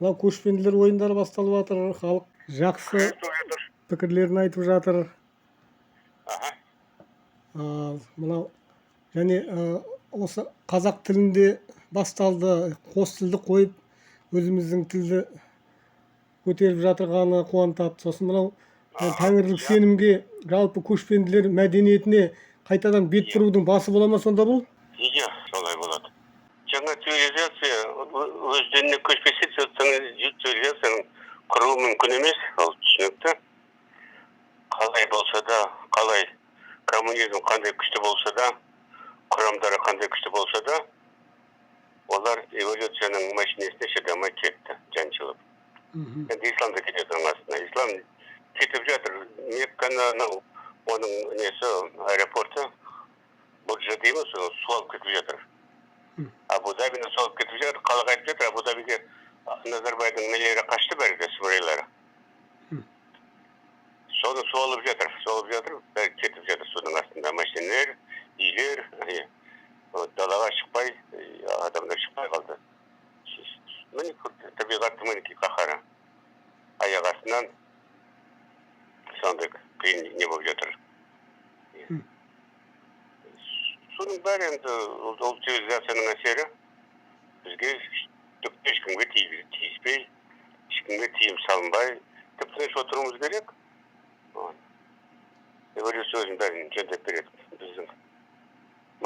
Мынау көшпенділер ойындары басталып жатыр, халық жақсы Күрес болып жатыр. пікірлерін айтып жатыр. Аха. Мынау және осы қазақ тілінде басталды, қос тілді қойып, өзіміздің тілді көтеріп жатырғаны қуантады. Сосын мынау тәңірлік сенімге, жалпы көшпенділер мәдениетіне қайтадан бет бұрудың басы бола ма сонда бұл? Иә, солай болады. Жаңа цивилизация өз дініне көшпесе, цивилизацияның құруы мүмкін емес, ол түсінікті. Қалай болса да, қалай коммунизм қандай күшті болса да, құрамдары қандай күшті болса да, олар эволюцияның машинесіне шыдамай кетті, жаншылып. Енді ислам да кетеді оның астына. Ислам кетіп жатыр. Мекканы анау, оның несі, аэропорты Буджа дей ме, соны су алып кетіп жатыр. Абу Дабини су алып кетіп жатыр. Халық айтып жатыр, Абу Дабиге Назарбаевтың нелері қашты бәрі де, сұмырайлары. Соны су алып жатыр, су алып жатыр, бәрі кетіп жатыр судың астында. Машиналар, үйлер, вот далаға шықпай, адамдар шықпай қалды. Міне, табиғаттың мінекей қаһары. Аяқ астынан сондай қиын не болып жатыр. Соның бәрі енді ол цивилизацияның әсері. Бізге түкте ешкімге тиіспей, ешкімге тыйым салынбай, тып тыныш отыруымыз керек. Вот. Эволюция өзінің бәрін жөндеп береді. Біздің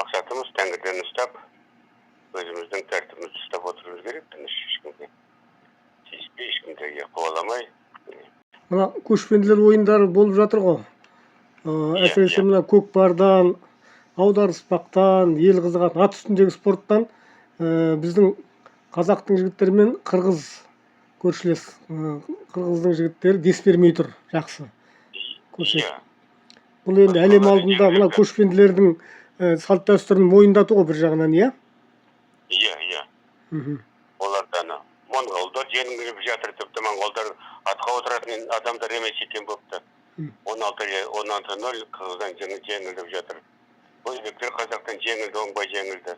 мақсатымыз тәңірден ұстап, өзіміздің тәртібімізді ұстап отыруымыз керек, тыныш, ешкімге тиіспей, ешкімді қуаламай. Мына көшпенділер ойындары болып жатыр ғой. Әсіресе мына көкпардан, аударыспақтан, ел қызығатын ат үстіндегі спорттан біздің қазақтың жігіттері мен қырғыз, көршілес қырғыздың жігіттері дес бермей тұр, жақсы көрсетіп. Бұл енді әлем алдында мына көшпенділердің салт дәстүрін мойындату ғой бір жағынан, иә? Иә. Олар да ана моңғолдар жеңіліп жатыр, тіпті моңғолдар атқа отыратын адамдар емес екен болыпты. 16-0 қырғыздан жеңіліп жатыр. Өзбектер қазақтан жеңілді, оңбай жеңілді.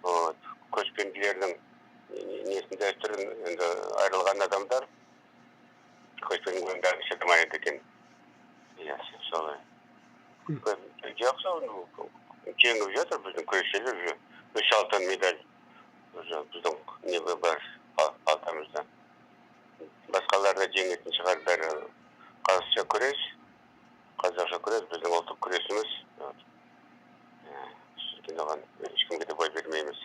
Вот. Көшпенділердің несін, дәстүрін енді айырылған адамдар көшпенді ойындарын шыдамайды екен. Иә, солай. Жақсы, ну, жеңіп жатыр біздің күресшілер, уже үш алтын медаль уже біздің не бар қалтамызда. Басқалар да жеңетін шығар, бәрі қазақша күрес, қазақша күрес біздің ұлттық күресіміз. Вот. Өйткені оған ешкімге де бой бермейміз.